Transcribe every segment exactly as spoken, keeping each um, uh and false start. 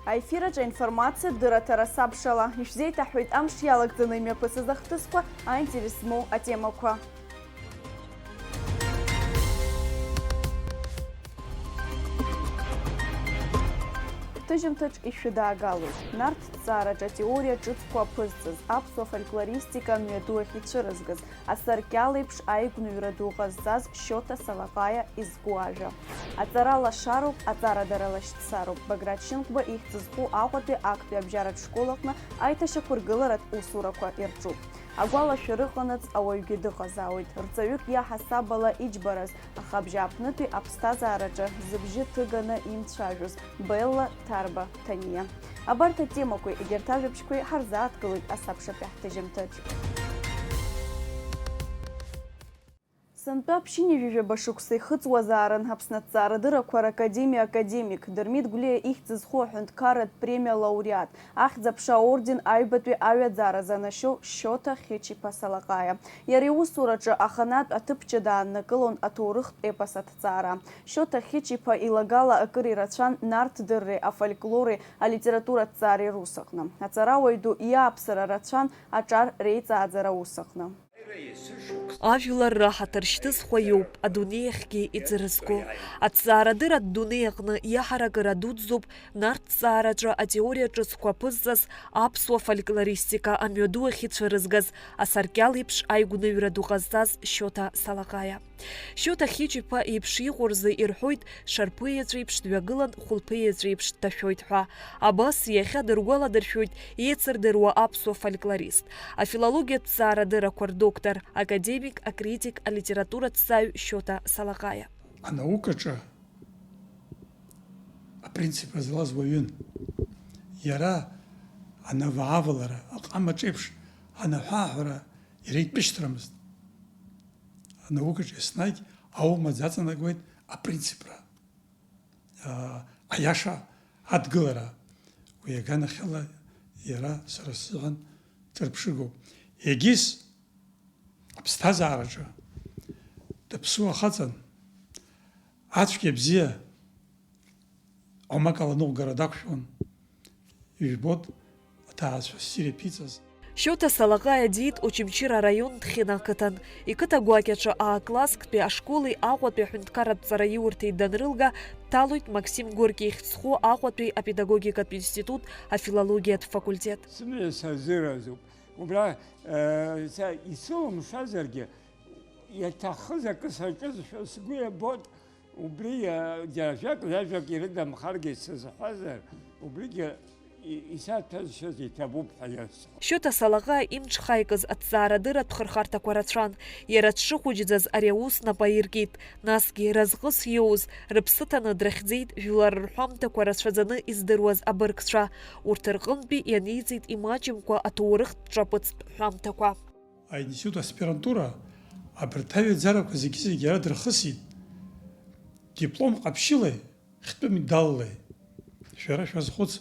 Аефир аҿы аинформациатә дырраҭара сабшала. Ишәзеиҭаҳҳәоит амш иалагӡаны имҩаԥысыз ахҭысқәа, аинтерес змоу атемақәа. Ҳҭыжьымҭаҿ ишәыдаагалоит Нарҭ ҭҵаараҿы атеориа ҿыцқәа аԥызҵаз, аԥсуа фольклористика мҩаду ахь ицәырызгаз, асаркьал еиԥш аигәныҩра ду ҟазҵаз Шьоҭа Салаҟаиа изку ажәа. Аҵара лашароуп, аҵара дара лашьцароуп. Баграт Шьынқәба ихьӡ зху Аҟәатәи актәи абжьаратә школ аҟны аиҭашьақәыргыларатә усурақәа ирҿуп. Агәалашәара ыҟанаҵ ауаҩгьы дыҟазаауеит. Рҵаҩык иаҳасаб ала иџьбараз, аха абжьааԥнытәи аԥсҭазаараҿы зыбжьы ҭыганы имцәажәоз Белла Ҭарба Ҭаниа. Абарҭ атемақәеи егьырҭ ажәабжьқәеи ҳарзааҭгылоит асабшатәи ҳҭыжьымҭаҿ. Сынтәа ԥшьынҩажәижәаба шықәса ихыҵуазаарын Аԥсны аҭҵаарадыррақәа ракадемиа академик, Дырмит Гәлиа ихьӡ зху аҳәынҭқарратә премиа лауреат, Ахьӡ-аԥша аорден аҩбатәи аҩаӡара занашьоу Шьоҭа Хьычиԥа Салаҟаиа. Иара иусураҿы аханатә аҭыԥ ҷыда ааннакылон аҭоурыхтә епос аҭҵаара. Шьоҭа Хьычиԥа илагала акыр ирацәан Нарҭ дырреи афольклори алитератураҭҵаареи рус аҟны. Аҵарауаҩ ду иааԥсара рацәан аҿар реиҵааӡара аус аҟны. Ажәлар раҳаҭыр шьҭызхуа иоуп адунеи ахьгьы иҵырызго. Аҭҵаарадырратә дунеи аҟны иаҳаракыра дуӡӡоуп Нарҭ ҭҵаараҿы атеориа ҿыцқәа аԥызҵаз, аԥсуа фольклористика амҩаду ахь ицәырызгаз, асаркьал еиԥш аигәныҩра ду ҟазҵаз Шьоҭа Салаҟаиа. Шьоҭа Хьычиԥа еиԥш иҟоу рзы ирҳәоит, шарԥы иаҵәеиԥш дҩагылан, хәылԥы иаҵәеиԥш дҭашәоит ҳәа. Абас иахьа дыргәаладыршәоит еицырдыруа аԥсуа фольклорист, афилологиатә ҭҵаарадыррақәа рдоктор, академик, акритик, алитератураҭҵааҩ Шьоҭа Салаҟаиа. Анаукаҿы апринцип злаз уаҩын. Иара анаваавалара, аҟамаҿ еиԥш анаҳәааҳәара иара итәышьҭрамызт. Анаукаҿы еснагь аумаӡа аҵанакуеит апринципра, аа, аиаша адгылара. Уи аганахьала иара сара сзыҳәан ҿырԥшыгоуп. Егьыс аԥсҭазаараҿы даԥсуа хаҵан, ацәгьа-бзиа, омак аланыҟәгара дақәшәон, ижәбоит аҭаацәа ссир иаԥиҵаз. Шьоҭа Салаҟаиа диит Очамчыра араион Ҭхьына ақыҭан. Иқыҭа гәакьаҿы А-класстәи ашколи Аҟәатәи аҳәынҭқарратә ҵараиурҭеи данрылга, дҭалоит Максим Горки ихьӡ зху Аҟәатәи апедагогикатә институт афилологиатә факультет. Сымҩа сазыразуп. Убра, э, са исылымшазаргьы, иаҭахыз акы саҿызшәа сгәы иабоит. Убри, э, џьара жәак-ҩажәак ирыдамхаргьы сызҳәазар, убригьы и-, исаҭәазшьаз иҭабуп ҳәа иасҳәон. Шьоҭа Салаҟаиа имҽхаикыз аҭҵаарадырратә хырхарҭақәа рацәан. Иара дшыхәыҷӡаз ари аус нап аиркит. Насгьы разҟыс иоуз, рыԥсы ҭаны дрыхьӡеит жәлар рҳәамҭақәа рацәаӡаны издыруаз абыргцәа. Урҭ рҟынтәи ианиҵеит имаҷымкәа аҭоурыхтә ҿаԥыцтә ҳәамҭақәа. Аинститут аспирантура абарҭ аҩаӡарақәа зегьы-зегьы иара дырхысит. Диплом ҟаԥшьылеи хьтәы медаллеи. Шәара шәазхәыц.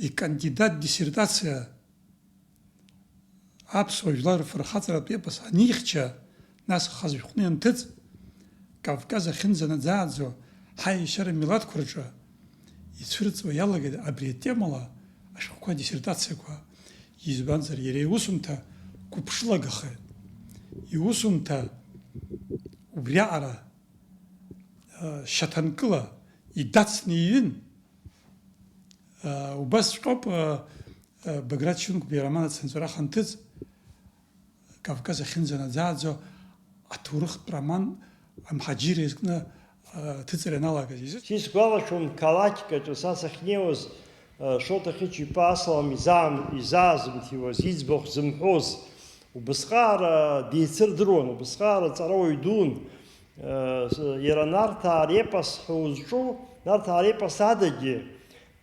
Икандидат диссертациа аԥсуа жәлар рфырхаҵаратә епос анихьча, нас хазшәҟәны ианҭыҵ, Кавказ ахьынӡанаӡааӡо ҳаиашьара милаҭқәа рҿы ицәырҵуа иалагеит абри атемала ашәҟәқәа, диссертациақәа. Избанзар, иара иусумҭа гәыԥшылагахеит. Иусумҭа убриаҟара, а, шьаҭанкыла идацны иҩын. Убасҵәҟьоуп, Баграт Шьынқәба ироман Ацынҵәара ханҭыҵ Кавказ ахьынӡанаӡааӡо аҭоурыхтә роман Амҳаџьыраа изкны аҭыҵра ианалагаз. Исгәалашәом, қалақьк аҿы са сахьнеиуаз, Шоҭа Хьычиԥа асалам изаам-, изаазымҭиуаз, иӡбахә зымҳәоз. Убысҟаара деицырдыруан, убысҟаара ҵарауаҩ дуун. Иара Нарҭаа репос ҳәа узҿу, Нарҭаа репос адагьы,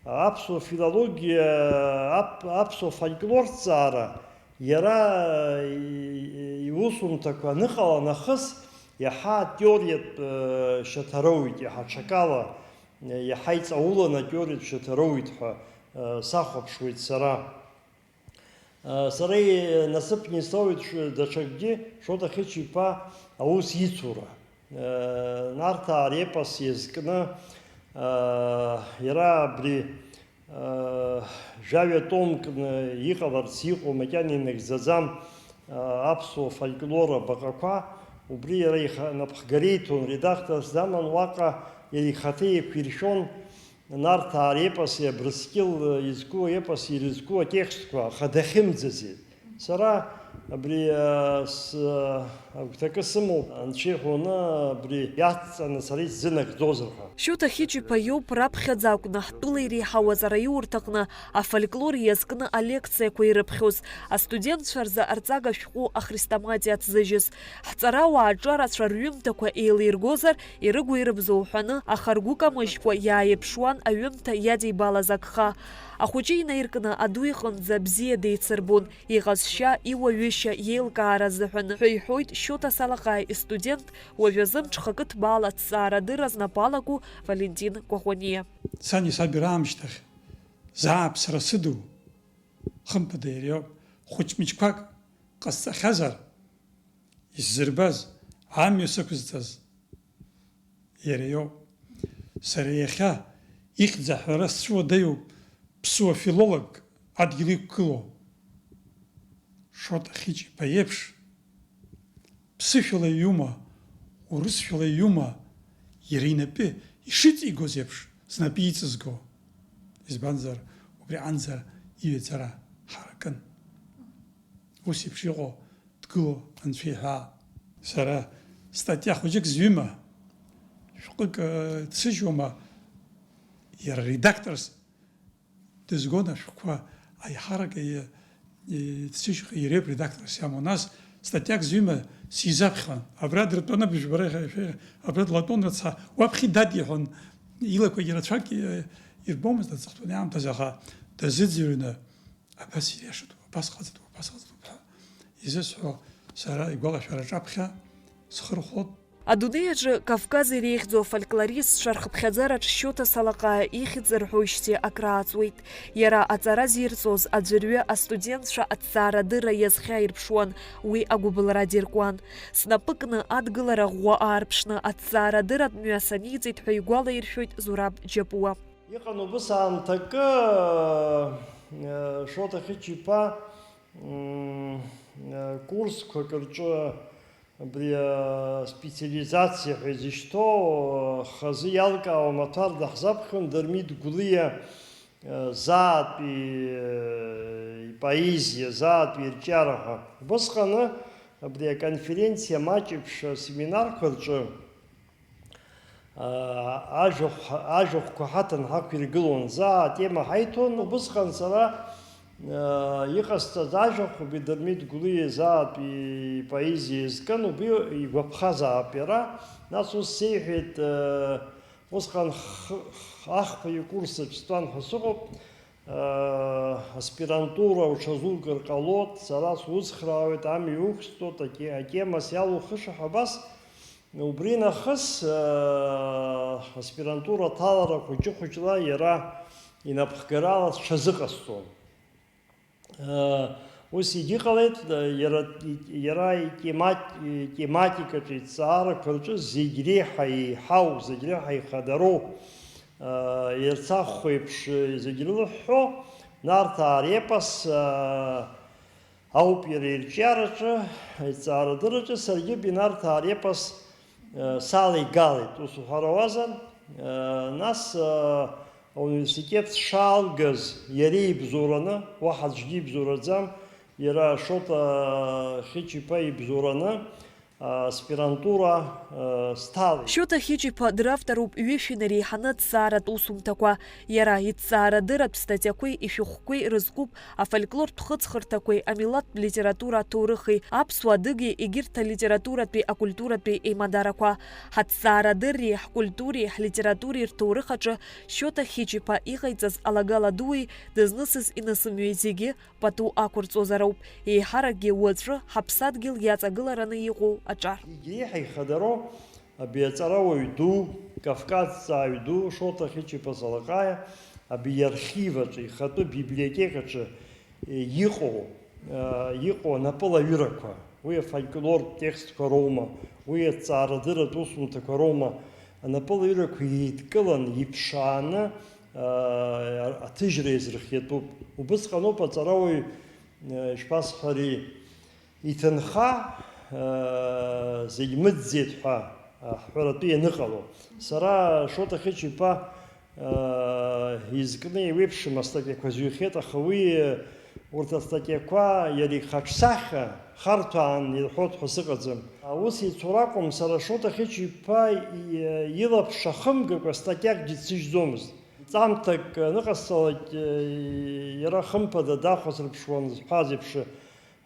аԥсуа филологиа, ап-, аԥсуа фольклорҭҵаара, иара и-, и-, иусумҭақәа аныҟала нахыс, иаҳа атеориатә, э, шьаҭароуит, иаҳа аҽакала, э, иаҳа иҵауланы атеориатә шьаҭароуит ҳәа, э, сахәаԥшуеит сара. Сара насыԥны исоуит ш-, даҽакгьы, Шоҭа Хьычиԥа аус ицура. Нарҭаа репос иазкны, Иара абри жәаҩа томкны иҟаларц иҟоу макьана инагӡаӡам аԥсуа фольклор абаҟақәа, убри иара инапхгара иҭон, редакторс даман, уаҟа иара ихаҭа еиқәиршәон Нарҭаа репоси Абрыскьыл изку аепоси ирызку атекстқәа, аха дахьымӡази. Сара абри, а, с-, а, агәҭакы сымоуп, анцәа иҳәоны абри иацҵаны сара исзынагӡозар ҳәа. Шьоҭа Хьычиԥа иоуп раԥхьаӡа акәны ҳтәыла иреиҳау аҵараиурҭаҟны афольклор иазкны алекциақәа ирыԥхьоз, астудентцәа рзы арҵага шәҟәы ахрестоматиа ҭзыжьыз. Ҳҵарауаа аҿарацәа рҩымҭақәа еилиргозар, ирыгу-ирыбзоу уҳәаны, аха ргәы камыжькәа иааирԥшуан аҩымҭа иадибалаз агха. Ахәыҷы инаиркны аду иҟынӡа бзиа деицырбон, иҟазшьа, иуаҩышьа иеилкаара азыҳәан, ҳәа иҳәоит Шьоҭа Салаҟаи истудент, уажәазы мҽхакы ҭбаала аҭҵаарадырра знапы алаку Валентин Кәаӷәаниа. Сани саби раамышьҭахь заа аԥсра сыду, хымԥада, иара иоуп. Хәыҷ-мыҷқәак ҟасҵахьазар, исзырбаз, амҩа сықәызҵаз иара иоуп. Сара иахьа ихьӡ аҳәара сцәыуадаҩуп, ԥсуа филологк адгьыл иқәгылоу Шоҭа Хьычиԥа иеиԥш, ԥсышәала иҩума, урысшәала иҩума, иара инапы ишыҵигоз еиԥш, знапы иҵызго. Избанзар, убри анӡа иҩаӡара ҳаракын. Ус еиԥш иҟоу дгыло анцәа иҳәаа. Сара статиа хәыҷык зҩыма, шәҟәык, э, дсыжьуама, иара редакторс дызгон ашәҟәқәа, аиҳарак, э, э, дсыжьуа иара иоуп редакторс иамоу. Нас статиак зҩыма сизаԥхьон. Абра дыртәаны быжәбара, абра длатәон, рыцҳа, уаԥхьа дад иҳәон, илақәагьы рацәак, э, ирбомызт аҵыхәтәаны аамҭазы, аха дазыӡырҩны, Абас ириашатәуп, абас ҟаҵатәуп, абас ҟаҵатәуп ҳәа изысҳәо сара игәалашәара аҿаԥхьа схы рхәот. Адунеи аҿы Кавказ иреиӷьӡоу афольклористцәа рхыԥхьаӡараҿ Шьоҭа Салаҟаиа ихьӡ рҳәоижьҭеи акрааҵуеит. Иара аҵара зирҵоз аӡәырҩы астудентцәа аҭҵаарадырра иазхьаирԥшуан, уи агәыбылра диркуан. Снапы кны адгылара ӷәӷәа аарԥшны аҭҵаарадырратә мҩас аниҵеит ҳәа игәалаиршәоит Зураб Џьапуа. Иҟан убыс аамҭакы, э, Шоҭа Хьычиԥа, м, э, курсқәак рҿы абри, э, специализациа ҳәа изышьҭоу, э, хазы иалкаауа амаҭәар даҳзаԥхьон Дырмит Гәлиа, э, заатәи, э, ипоезиа, заатәи ирҿиара ҳәа. Убысҟаны абри аконференциа маҷ еиԥш асеминарқәа рҿы, Ажәахә, ажәахәқәа ҳаҭан ҳақәиргылон, заа атема ҳаиҭон. Убысҟан сара, иҟасҵаз ажәахә, Бедермит Гәлиа заатә ипоезиа иазкын, убри игәаԥхазаап иара. Нас ус сеиҳәеит, усҟан х-, х-, ахԥа икурс аҿы стәан ҳәа сыҟоуп, аспирантура уҽазукыр ҟалоит, сара суцхраауеит, амҩа уқәсҵоит, аке-, атемас иалухыша ҳәа абас. Убри нахыс, аа, аспирантура аҭалара хәыҷы-хәыҷла иара инапхгарала сҽазыҟасҵон. Ус егьыҟалеит, иара, иара итемат-, итематикаҿы, иҭҵаарақәа рҿы зегь реиҳа еиҳау, зегь реиҳа ихадароу, аа, ерцахәхәа еиԥш зегь ирылыҳәҳәо, Нарҭаа репос, аа, Ауп иара ирҿиараҿы, аизҵаарадырраҿы саргьы Бинарҭаа репос, э, салеигалеит, ус уҳәарауазар. Э, нас, э, ауниверситет сшаалгаз, иара ибзоураны, уаҳа аӡәгьы ибзоураӡам, иара Шоҭа Хьычиԥа ибзоураны, аспирантура, э, сҭалеит. Шьоҭа Хьычиԥа дравторуп ҩышә инареиҳаны аҭҵааратә усумҭақәа. Иара иҭҵаарадырратә статиақәеи ишәҟәқәеи рызкуп афольклортә хыҵхырҭақәеи амилаҭтә литература аҭоурыхи, аԥсуа адыгеи егьырҭ алитературатәи акультуратәи еимадарақәа. Ҳаҭҵаарадырреи ҳкультуреи ҳлитературеи рҭоурых аҿы Шьоҭа Хьычиԥа иҟаиҵаз алагала дуи дызнысыз инысымҩеи зегьы пату ақәырҵозароуп, еиҳаракгьы уаҵәы ҳаԥсадгьыл иаҵагылараны иҟоу аҿар. Зегь реиҳа ихадароу абри аҵарауаҩ ду, кавказҵааҩ ду Шоҭа Хьычиԥа Салаҟаиа абри иархив аҿы, ихатәы библиотекаҿы иҟоу, иҟоу анапылаҩырақәа, уи афольклортә текстқәа роума, уи аҭҵаарадырратә усумҭақәа роума, Анапылаҩрақәа еидкылан, иԥшааны, аа, аҭыжьра иазырхиатәуп. Убысҟаноуп аҵарауаҩ, э, ишԥасҳәари, иҭынха, э, зегь мыӡӡеит ҳәа аҳәаратәы ианыҟало. Сара Шоҭа Хьыча-иԥа, э, изкны еиуеиԥшым астатиақәа зҩхьеит, аха уи, э, урҭ астатиақәа иара ихаҿсахьа харҭәаан ирҳәоит ҳәа сыҟаӡам. Аус еицура акәым, сара Шоҭа Хьыча-иԥа и-, илаԥш ахымгакәа статиакгьы дсыжьӡомызт. Ҵамҭак аныҟасҵалак, э, иара хымԥада дахәасырԥшуан зҳәаз еиԥш, э,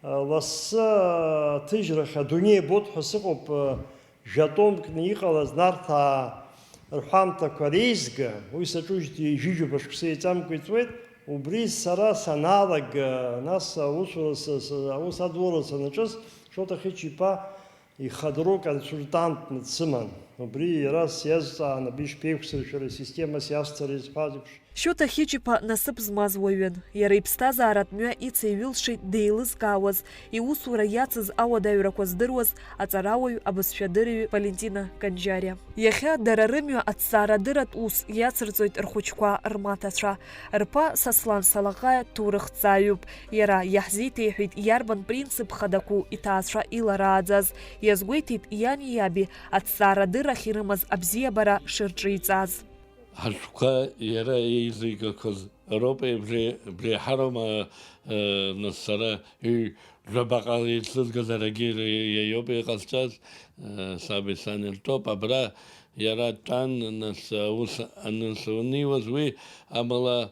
лассы аҭыжьрахь адунеи абоит ҳәа сыҟоуп, э, жәа-томкны иҟалаз Нарҭаа рҳәамҭақәа реизга, уи саҿужьҭеи ҩажәижәаба шықәса еиҵамкәа иҵуеит, убри сара санаалага, нас аусура са-, са-, аус адулара санаҿыз, Шоҭа Хьыча-иԥа ихадароу консультантны дсыман. Убри иара сиазҵаан, абри ишԥеиқәсыршәари, асистема сиасҭари зҳәаз еиԥш. Шьоҭа Хьыча-иԥа насыԥ змаз уаҩын. Иара иԥсҭазааратә мҩа ицеиҩылшеит деилызкаауаз, иусура иацыз ауадаҩрақәа здыруаз аҵарауаҩ, абызшәадырҩы Валентина Канџьариа. Иахьа дара рымҩа аҭҵаарадырратә ус иацырҵоит рхәыҷқәа рмаҭацәа. Рԥа Сослан Салаҟаиа ҭоурыхҭҵааҩуп. Иара иаҳзеиҭеиҳәеит иарбан принцип хадақәоу иҭаацәа иларааӡаз. Иазгәеиҭеит иани иаби аҭҵаарадыррахь ирымаз абзиабара шырҿиҵаз. Ҳашәҟәқәа иара еизигақәаз роуп, абри, абри еиҳароума, э, нас сара ҩ-, жәабаҟа еицызгаз арагьы иара иоуп иҟазҵаз, э, саби сани ртәоуп. Абра иара дтәан, нас аус анысуниуаз уи, амала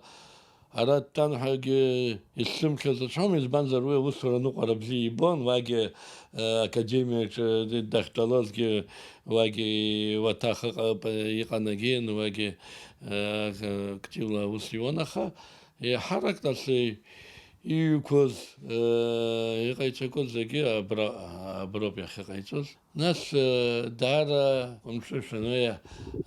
ара дтәан ҳәагьы исзымхьыз рацәоума, избанзар уи аусура аныҟәара бзиа ибон, уагьы, э, академиаҿы дахьтәалозгьы уагьы уаҭах ыҟа-, иҟанагьы, уагьы, э, активла аус иуан, аха еиҳарак нас иҩқәаз, э, иҟаиҵақәаз зегьы абра, аброуп иахьыҟаиҵоз. Нас, э, даара ҟәымшәышәан уи,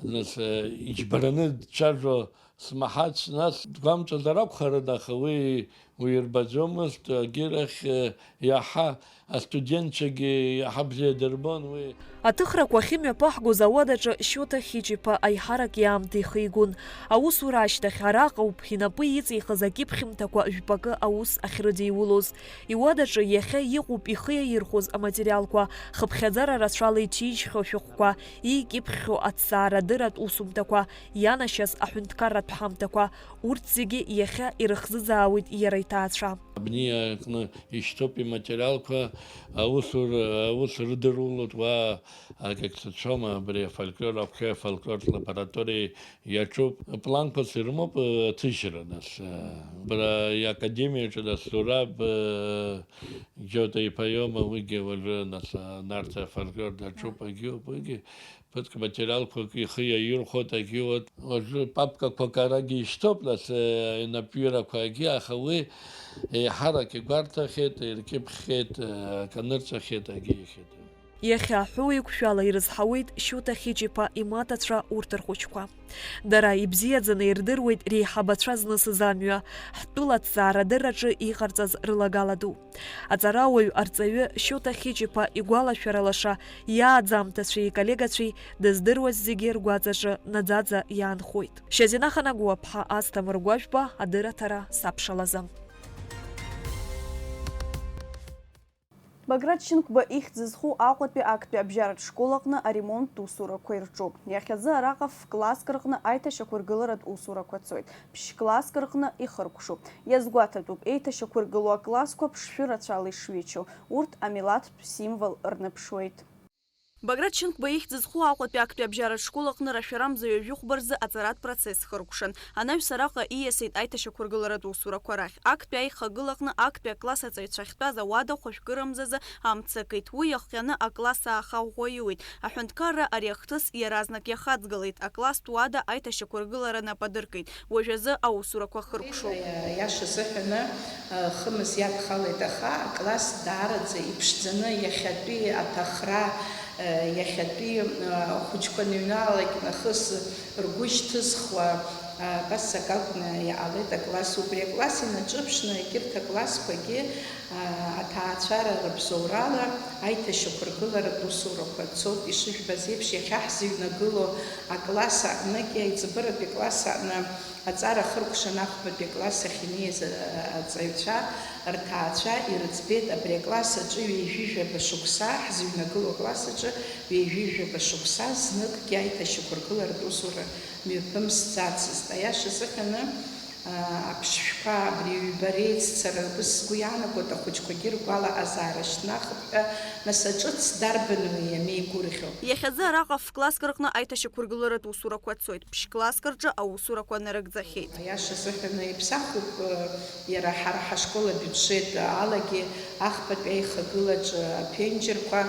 нас, э, иџьбараны дцәажәо смаҳац, нас дгәамҵуазар акәхарын, аха уи уирбаӡомызт, агьырахь, э, иаҳа астудентцәагьы иаҳа бзиа дырбон уи. Аҭыхрақәа ахьымҩаԥаҳгоз ауадаҿы Шьоҭа Хьыча-иԥа аиҳарак иаамҭа ихигон. Аусура ашьҭахь араҟа ауп инапы иҵихыз акьыԥхьымҭақәа жәпакы аус ахьрыдиулоз. Иуадаҿы иахьа иҟоуп ихы иаирхәоз аматериалқәа, хыԥхьаӡара рацәала иҭижьхьоу ашәҟәқәа, иикьыԥхьхьоу аҭҵаарадырратә усумҭақәа, ианашьаз аҳәынҭқарратә ҳамҭақәа, урҭ зегьы иахьа ирыхзызаауеит иара иҭаацәа. Абни аҟны ишьҭоуп иматериалқәа, аусура, аус рыдырулоит уа, акагь сацәоума, абри афольклор, аԥхьа афольклортә лабораториа иаҿуп. Планқәас ирымоуп, э, аҭыжьра, нас, э, бара иакадемиаҿы, нас, Зураб, э, Џьота иԥа иоума, уигьы уажәы, нас, а, Нарҭаа фольклор даҿуп, агьиуп, уигьы ԥыҭк материалқәак ихы иаирхәоит, агьиуп. Уажәы папкақәак арагьы ишьҭоуп, нас, э, инапҩырақәагьы, аха уи еиҳарак игәарҭахьеит, иркьыԥхьхьеит, э, акы анырҵахьеит, агьигахьеит. Иахьа ҳәоу еиқәшәала ирызҳауеит Шьоҭа Хьыча-иԥа имаҭацәа урҭ рхәыҷқәа. Дара ибзиаӡаны ирдыруеит реиҳабацәа знысыз амҩа, ҳтәыла аҭҵаарадырраҿы иҟарҵаз рылагала ду. Аҵарауаҩ арҵаҩы Шьоҭа Хьыча-иԥа игәалашәара лаша, иааӡамҭацәеи иколлегацәеи дыздыруаз зегьы ргәаҵаҿы наӡаӡа иаанхоит. Шьазина Ханагәаԥҳа, Асҭамыр Гәажәба, адырраҭара сабшалазы. Баграт Шьынқәба ихьӡ зху Аҟәатәи актәи абжьаратә школ аҟны аремонттә усурақәа ирҿуп. Иахьазы араҟа ф-класск рҟны аиҭашьақәыргыларатә усурақәа цоит, ԥшь-класск рҟны ихыркәшоуп. Иазгәаҭатәуп, еиҭашьақәыргылоу аклассқәа ԥшшәы рацәала ишҩычоу, урҭ амилаҭтә символ рныԥшуеит. Баграт Шьынқәба ихьӡ зху Аҟәатәи актәи абжьаратә школ аҟны рашәарамза ҩажәи хәба рзы аҵаратә процесс хыркәшан. Анаҩс араҟа ииасит аиҭашьақәыргыларатә усурақәа рахь. Актәи аихагыла аҟны актәи акласс аҵаҩцәа ахьтәаз ауада хәажәкырамзазы амца акит. Уи иахҟьаны акласс ааха ӷәӷәа иуит. Аҳәынҭқарра ари ахҭыс иаразнак иахаҵгылеит. Акласстә уада аиҭашьақәыргылара нап адыркит. Уажәазы аусурақәа хыркәшоуп. Иа-, иаша азыҳәаны, э, хымз иадхалеит, аха акласс даараӡа иԥшӡаны, иахьатәи аҭахра, э, иахьатәи, э, ахәыҷқәа аныҩналалак нахыс ргәы шьҭызхуа, Абас акы акәны иҟалеит акласс, убри акласс инаҿыԥшны егьырҭ аклассқәагьы, аа, аҭаацәара рыбзоурала аиҭашьақәыргыларатә усурақәа цоит. Ишыжәбаз еиԥш, иахьа ҳзыҩнагылоу акласс аҟнытәи аиҵбыратәи класс аҟны аҵара ахыркәшан ахԥатәи акласс ахь инеиз, аа, аҵаҩцәа рҭаацәа ирыӡбеит абри акласс аҿы ҩажәижәаба шықәса, ҳзыҩнагылоу акласс аҿы ҩажәижәаба шықәса зныкгьы аиҭашьақәыргыларатә усура мҩаԥымсӡацызт. Аиаша азыҳәаны, аа, аԥшшәқәа абри ҩба реиццара, убыс сгәы иаанагоит, ахәыҷқәагьы ргәалаҟазаара шьҭнахып ҳәа, нас аҿыц дарбану иамеигәырӷьо? Иахьазы араҟа ф-класск рҟны аиҭашьақәыргыларатә усурақәа цоит, ԥшь-класск рҿы аусурақәа нарыгӡахьеит. Аиаша азыҳәан иԥсахуп, э, иара ҳара ҳашкол абиуџьет алагьы, ахԥатәи аихагылаҿы аԥенџьырқәа,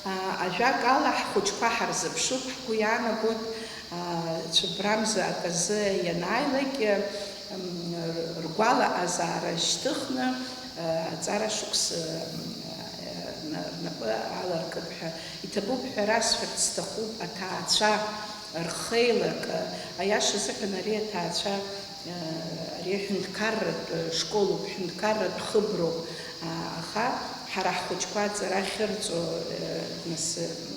аа, ажәакала, ҳхәыҷқәа ҳарзыԥшуп, ҳгәы иаанагоит, аа, цәыббрамза аказы ианааилак, м, ргәалаҟазаара шьҭыхны, аа, аҵара шықәс, м, на-, рнапы аларкып ҳәа иҭабуп ҳәа расҳәарц сҭахуп, аҭаацәа рхеилак, аиаша азыҳәан ари аҭаацәа Ари аҳәынҭқарратә школуп, ҳәынҭқарратә хыброуп, аха ҳара ҳхәыҷқәа аҵара ахьырҵо, нас,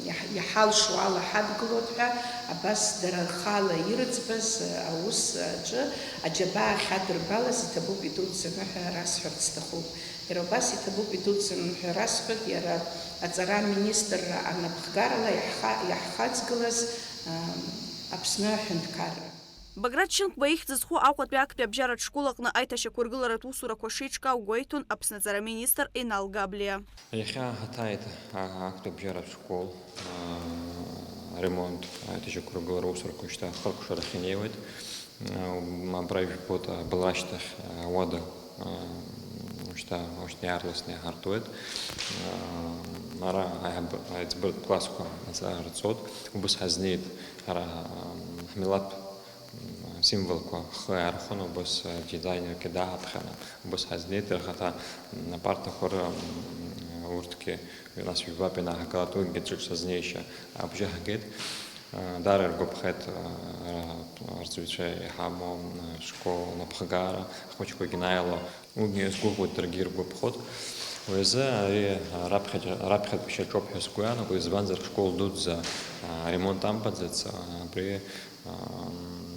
иаҳ-, иҳалшо ала ҳадгылоит ҳәа, абас дара рхала ирыӡбаз аус аҿы аџьабаа ахьадырбалаз иҭабуп идуӡӡаны ҳәа расҳәарц сҭахуп. Иара убас иҭабуп идуӡӡаны ҳәа расҳәоит, иара аҵара аминистрра анапхгарала иаҳха-, иаҳхаҵгылаз, ам, Аԥсны аҳәынҭқарра. Баграт Шьынқәба ихьӡ зху Аҟәатәи актәи абжьаратә школ аҟны аиҭашьақәыргыларатә усурақәа шеиҿкаау гәеиҭон Аԥсны аҵара министр Инал Габлиа. Иахьа ҳаҭааит, а, актәи абжьаратә школ, а, аремонт, аиҭашьақәыргылара усурақәа шьҭа ахыркәшарахь инеиуеит. А, абра ижәбоит, а, абылра ашьҭахь, а, ауада, а, шьҭа, шьҭа иаарласны иаҳартуеит. А, ара аиҳаб-, аиҵбыратә классқәа аҵара рҵоит. Убыс ҳазнеит ара, а, ҳмилаҭ символқәа ҳхы иаархәаны убас, а, дизайнерк иадаҳаԥхьаны убас ҳазнеит, рхаҭа, м, апартақәа ры, м, урҭгьы нас ҩбатәи ианаҳгалак, уигьы ҿыц азнеишьа абжьы ҳгеит. А, даара иргәаԥхеит, а, ара арҵаҩцәа иҳамоу, м, ашкол напхгара, ахәыҷқәагьы анааило. Уигьы иазгәыӷуеит, даргьы иргәаԥхоит. Уи азы ари, а, раԥхьаӡа-, раԥхьатәи шьаҿоуп ҳәа сгәы иаанагоит, избанзар, ашкол дуӡӡа, а, аремонт амбаӡац, а, абри, а, м,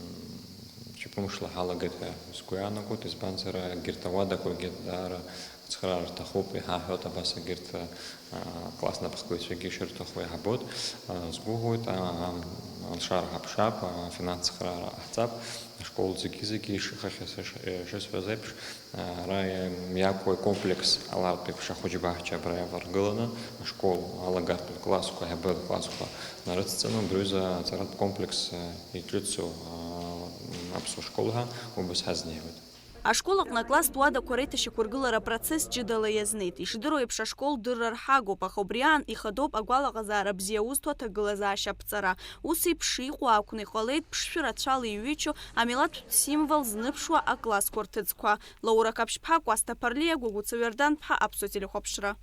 чаԥымшла ҳалагеит ҳәа сгәы иаанагоит, избанзар, егьырҭ ауадақәагьы даара ацхыраара рҭахуп, иҳаҳәоит абас егьырҭ, а, класс напхгаҩцәагьы ишырҭаху иаҳбоит. А, сгәыӷуеит, а, а, алшара ҳаԥшаап, а, афинанс цхыраара ҟаҳҵап, ашкол зегьы-зегьы ишыхахьаз иш-, ишысҳәаз еиԥш, Ара иа-, иакәу акомплекс ҟалартә еиԥш ахәыҷбаҳча абра иаваргыланы, ашкол алагартә классқәа, аиҳабыратә классқәа нарыцҵаны, убри аҩыза аҵаратә комплекс, а, иҿыцу, а, аԥсуа школ ҳәа убас ҳазнеиуеит. Ашкол аҟны акласстә уадақәа реиҭашьақәыргылара апроцесс ҷыдала иазнеит. Ишдыру еиԥш, ашкол дырра рҳагоуп, аха убри аан ихадоуп агәалаҟазаара бзиа узҭо аҭагылазаашьа аԥҵара. Ус еиԥш иҟоу акәны иҟалеит ԥшшәы рацәала иҩычоу амилаҭтә символ зныԥшуа аклассқәа рҭыӡқәа. Лаура Каԥшьԥҳа, Кәасҭа Ԥарлиа, Гәыгәыца Вердан-ԥҳа, Аԥсуа телехәаԥшра.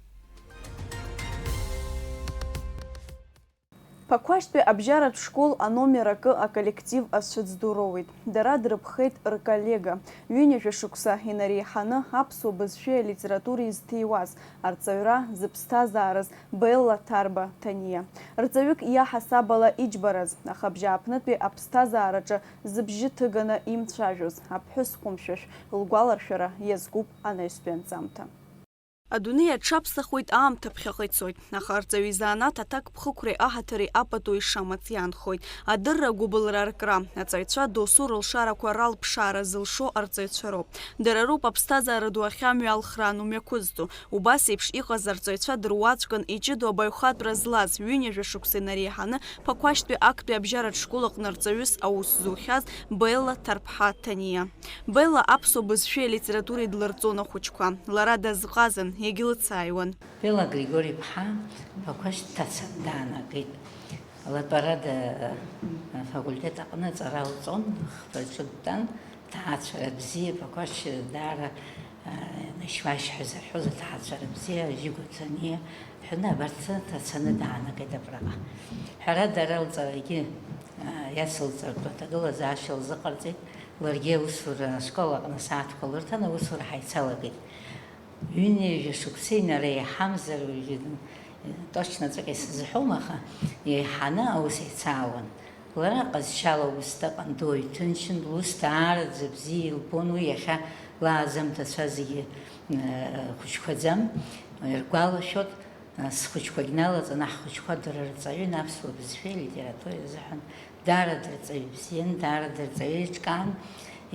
Ԥақәашьтәи абжьаратә школ аномер акы аколлектив ацәыӡ ду роуеит. Дара дрыԥхеит рколлега, ҩынҩажәа шықәса инареиҳаны аԥсуа бызшәеи алитературеи зҭиуаз, арҵаҩра зыԥсҭазаараз Белла Ҭарба Ҭаниа. Рҵаҩык иаҳасаб ала иџьбараз, аха абжьааԥнытәи аԥсҭазаараҿы зыбжьы ҭыганы имцәажәоз аԥҳәыс ҟәымшәышә лгәаларшәара иазкуп анаҩстәи анҵамҭа. Адунеи аҽаԥсахуеит, аамҭа ԥхьаҟа ицоит, аха арҵаҩы изанааҭ аҭакԥхықәреи аҳаҭыри апату ишамац иаанхоит. Адырра, агәыбылра, аркра, аҵаҩцәа досу рылшарақәа ралԥшаара зылшо арҵаҩцәа роуп. Дара роуп аԥсҭазаара ду ахь амҩа алхра анумҩақәызҵо. Убас еиԥш иҟаз арҵаҩцәа дыруаӡәкын иҷыдоу абаҩхатәра злаз, ҩынҩажәа шықәса инареиҳаны Ԥақәашьтәи актәи абжьаратә школ аҟны рҵаҩыс аус зухьаз Белла Ҭарԥҳа Ҭаниа. Белла аԥсуа бызшәеи алитературеи длырҵон ахәыҷқәа. Лара дазҟазан, иагьлыцааиуан. Белла Григори-ԥҳа Ԥақәашь дҭацаны даанагеит. Латәарада афакультет аҟны аҵара лҵон, хԥа ҿы дтәан, ҭаацәара бзиа, Ԥақәашь даара, а, нашьуашь ҳәа зырҳәоз аҭаацәара бзиа, Жьигәа Ҭаниа ҳәаны абарҭ ҭацаны даанагеит абраҟа. Ҳәарада, ара лҵарагьы, а, иацылҵартә аҭагылазаашьа лзыҟарҵеит. Ларгьы аусура ашкол аҟны асааҭқәа лырҭан, аусура ҳаицалагеит. Ҩынҩажәа шықәса инареиҳамзар, уажәы, э, точно ҵәҟьа исызҳәом, аха еиҳаны аус еицаауан. Лара ҟазшьала аус даҟан, дуаҩ ҭынчын, лус даараӡа бзиа илбон, уи иахьа лааӡамҭацәа зегьы, э, хәыҷқәаӡам, иргәалашәоит. Схәыҷқәагь налаҵаны, ҳхәыҷқәа дара рҵаҩын, аԥсуа бызшәеи алитературеи азыҳәан даара дырҵаҩ бзиан, даара дырҵаҩ еиҿкаан.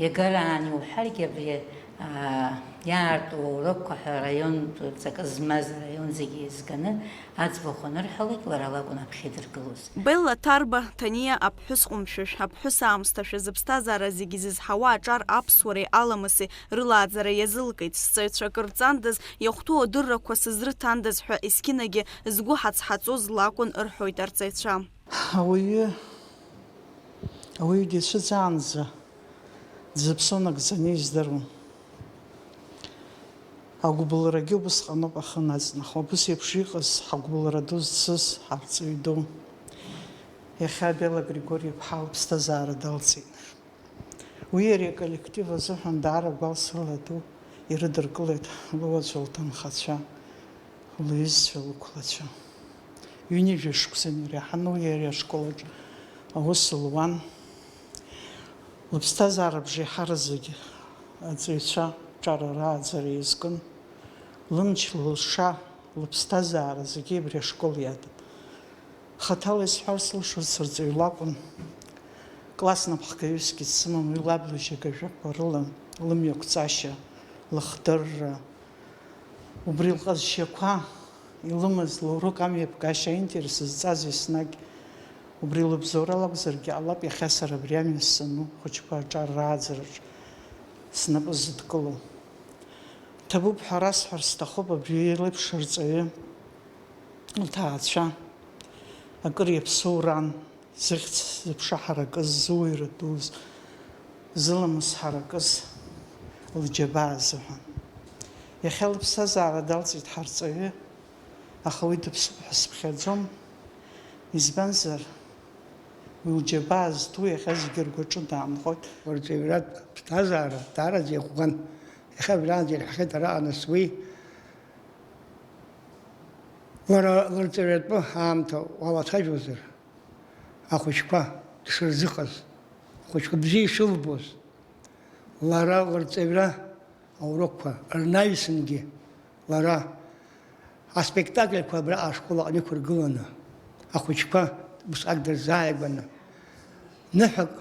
Иагараан иуҳәаргьы, абри, аа, иаарту аурокқәа ҳәа араионтә ҵакы змаз араион зегьы еизганы аӡбахә анырҳәалак, лара лакәын аԥхьа идыргылоз. Белла Ҭарба, Ҭаниа аԥҳәыс ҟәымшәышә, аԥҳәыс аамсҭашәа зыԥсҭазаара зегьы зызҳауа аҿар аԥсуареи аламыси рылааӡара иазылкит. Сҵаҩцәа акыр ҵандаз, иахәҭоу адыррақәа сызрыҭандаз ҳәа есқьынагьы згәы ҳацҳаҵоз лакәын, рҳәоит арҵаҩцәа. Ауаҩы, ауаҩы дицәыӡаанӡа дзыԥсоу нагӡаны издыруам. Агәыбылрагьы убысҟаноуп ахы наҵнахуа. Убыс еиԥш иҟаз ҳагәыбылра ду зцыз ҳарҵаҩы ду. Иахьа Бела Григори-иԥҳа лыԥсҭазаара далҵит. Уи иара иколлектив азыҳәан даара гәалсрыла ду ирыдыркылеит луаӡәы лҭынхацәа, лҩызцәа, лықәлацәа. Ҩынҩажәа шықәса инареиҳаны уи ари ашкол аҿы аус луан. Лыԥсҭазаара бжеиҳараӡагьы аҵаҩцәа ҿара рааӡара иазкын. Лымч, лылша, лыԥсҭазаара зегьы абри ашкол иадын. Хаҭала исҳәар сылшоит, сырҵаҩ лакәын. Класс напхгаҩысгьы дсымам, уи лаблыжьага жәақәа рыла лымҩақәҵашьа, лыхдырра, убри лҟазшьақәа, илымаз лоурок амҩаԥгашьа, аинтерес зҵаз еснагь убри лыбзоурала акәзаргьы ҟалап, иахьа сара абри амҩа сану, хәыҷқәа аҿар рааӡараҿ снапы зыдкылоу. Ҭабуп ҳәа расҳәар сҭахуп абри еиԥш арҵаҩы лҭаацәа акыр иаԥсоу ран, зыхьӡ зыԥша ҳаракыз, зыуаҩра дуз, зыламыс ҳаракыз лџьабаа азыҳәан. Иахьа лыԥсҭазаара далҵит ҳарҵаҩы, аха уи дыԥсуп ҳәа сыԥхьаӡом, избанзар, уи лџьабаа зҭоу иахьа зегьы ргәаҿы даанхоит. Лырҵаҩратә ԥсҭазаара даараӡа иӷәӷәан, иахьа абраанӡа ирҳахьеит араҟа нас уи. Лара лырҵаҩратәы аамҭа уалацәажәозар, ахәыҷқәа дшырзыҟаз, ахәыҷқәа бзиа ишылбоз, лара лырҵаҩра аурокқәа рнаҩсангьы лара аспектакльқәа абра ашкол аҟны иқәыргыланы, ахәыҷқәа усҟак дырзааигәаны, ныҳәак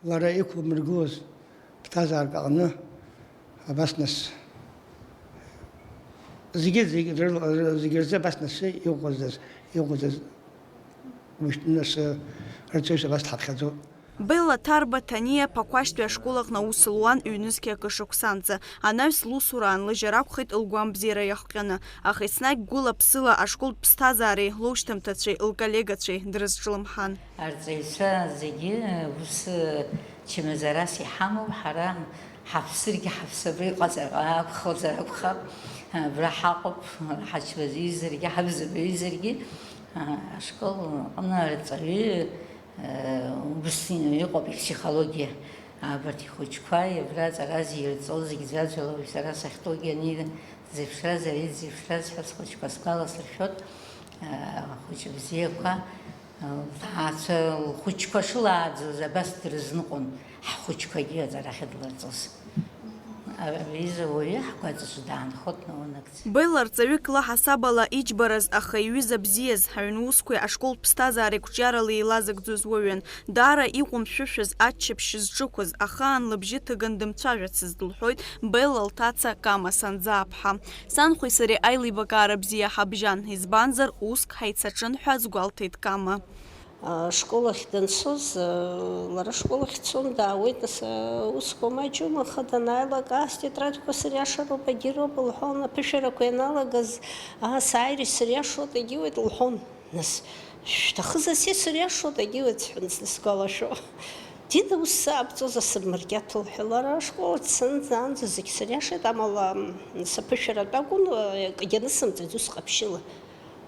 лара иқәлымыргылоз ԥсҭазаарак аҟны абас нас зегьы, зегьы рыла, зегьы рзы абас нас иҟаҵаз, иҟаҵаз уажәтәы нас рҵаҩыс абас дҳаԥхьаӡоуп. Белла Ҭарба Ҭаниа Ԥақәашьтәи ашкол аҟны аус луан ҩнызқьи акы шықәсанӡа. Анаҩс лусураан лыжьра акәхеит лгәамбзиара иахҟьаны, аха еснагь гәыла-ԥсыла ашколтә ԥсҭазаареи лоушьҭымҭацәеи лколлегацәеи дрызҿлымҳан. Арҵаҩцәа зегьы ус чмазарас иҳамоуп, ҳара ҳаԥсыргьы ҳаԥсабаҩ ҟаҵаҟа акәхозар акәхап, абра ҳаҟоуп, ҳачмазаҩызаргьы, ҳабзабаҩызаргьы, ашкол аҟны арҵаҩы, убыс иҟоуп ипсихологиа, абарҭ ихәыҷқәа, абра аҵара зирҵо зегь ӡәаӡәала, уажә сара сахьтәоугьы ани дзеиԥшраз, ари дзеиԥшраз ҳәа схәыҷқәа сгәаласыршәоит, ахәыҷы бзиақәа. Лҭаацәа лхәыҷқәа шылааӡоз абас дрызныҟәон, ҳхәыҷқәагьы аҵарахьы длырҵоз. Аҩыза уаҩы ҳгәаҵаҿы даанхот наунагӡа. Белла рҵаҩык лаҳасабала иџьбараз, аха иҩыза бзиаз, аҩн усқәеи ашколтә ԥсҭазаареи қәҿиарала еилазыгӡоз уаҩын. Даара иҟәымшәышәыз, аччаԥшь зҿықәыз, ахаан лыбжьы ҭыган дымцәажәацызт, лҳәоит Белла лҭаца Кама Санӡааԥҳа. Санхәеи сареи аилибакаара бзиа ҳабжьан, избанзар, уск ҳаицаҿын ҳәа азгәалҭеит Кама. Ашкол ахь данцоз, лара ашкол ахь дцон, даауеит, нас, аусқәа маҷума, аха данааилак, ас тетрадқәа сыриашароуп, агьыроуп, лҳәон, аԥышәарақәа ианалагаз, ас ааира сыриашоит, агьиуеит, лҳәон. Нас, шәҭахызар, сара сыриашоит, агьиуеит, сҳәон, сгәалашәо. Дида, ус саабҵозар, сыбмыркьаҭ, лҳәон. Лара ашкол дцаны, дцаанӡа зегь сыриашеит, амала, м, саԥышәаратә акәын, акгьы анысымҵаӡоз ҟаԥшьыла.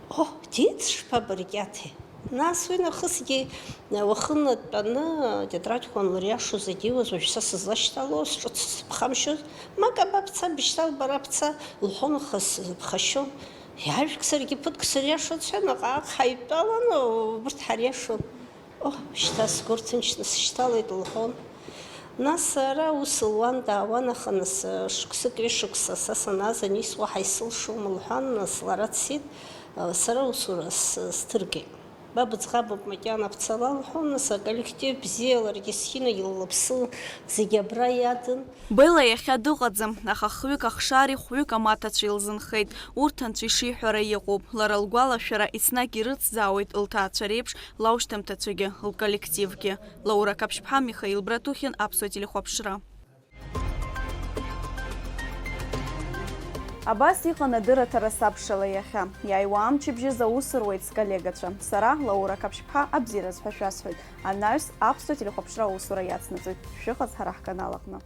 О, дид, шԥабыркьаҭеи? Нас уи нахысгьы уахынлатәаны атетрадқәа анлыриашоз, егьиуаз, уажә са сызлашьҭало, сҿыц сыԥхамшьоз, ма Каба бца, бышьҭал бара бца, лҳәон, аха сыԥхашьон. Иажәг саргьы ԥыҭк сыриашон сҳәан, наҟ-ааҟ ҳаидтәалан, убырҭ ҳариашон. Оҳ, шьҭа сгәы рҭынчны сышьҭалеит, лҳәон. Нас ара ус луан, даауан, аха нас, шықәсык, ҩышықәса са санааз ани суаҳа исылшом лҳәан, нас лара дцеит, сара усура с-, сҭыргеит. Ба быӡӷабуп, макьана бцала лҳәон, нас аколлектив бзиа ларгьы схьынагьы лыԥсы зегьы абра иадын. Бела иахьа дыҟаӡам, аха хҩык ахшареи хәҩык амаҭацәеи лзынхеит. Урҭ анцәа ишиҳәара иҟоуп. Лара лгәалашәара еснагь ирыцзаауеит лҭаацәа реиԥш лаушьҭымҭацәагьы, лколлективгьы. Лаура Қаԥшьԥҳа, Михаил Братухин, Аԥсуа телехәаԥшра. Абас иҟан адырраҭара сабшала иахьа. Иааиуа амчыбжьаз аус руеит сколлегацәа. Сара, Лаура Қаԥшьԥҳа, абзиараз ҳәа шәасҳәоит. Анаҩс Аԥсуа телехәаԥшра аусура иацнаҵоит. Шәыҟаз ҳара ҳканал аҟны.